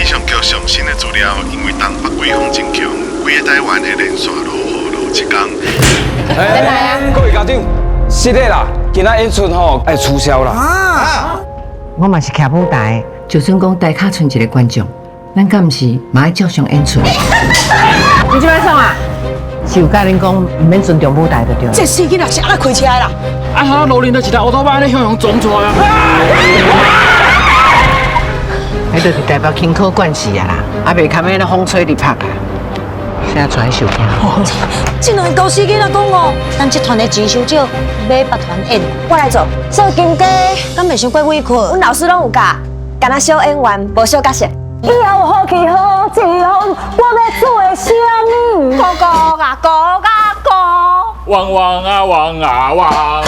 象局上新的資料，因為東北季風真強，規个台灣會連續落雨落7工。哎，各位家長，是的啦，今仔演出吼愛取消啦。我嘛是徛舞台，就算講台跤賰一个觀眾，咱敢毋是嘛愛照常演出？你這擺創啊？是有教恁講毋免尊重舞台就對。這死囡仔是按怎開車的啦？啊哈，路面就一台烏托邦咧向向撞出來啊！彼就是台北輕可慣勢啊啦，啊袂堪彼咧風吹日曝啊，現在跩受驚。這兩个狗屎囡仔講哦，咱這團的錢收少，買別團演。我來做，做金雞，敢袂傷過委屈？阮老師攏有教，干焦小演員，無小角色。以後何去何從？我欲做啥物？哥哥啊，哥啊哥！汪汪啊汪啊汪！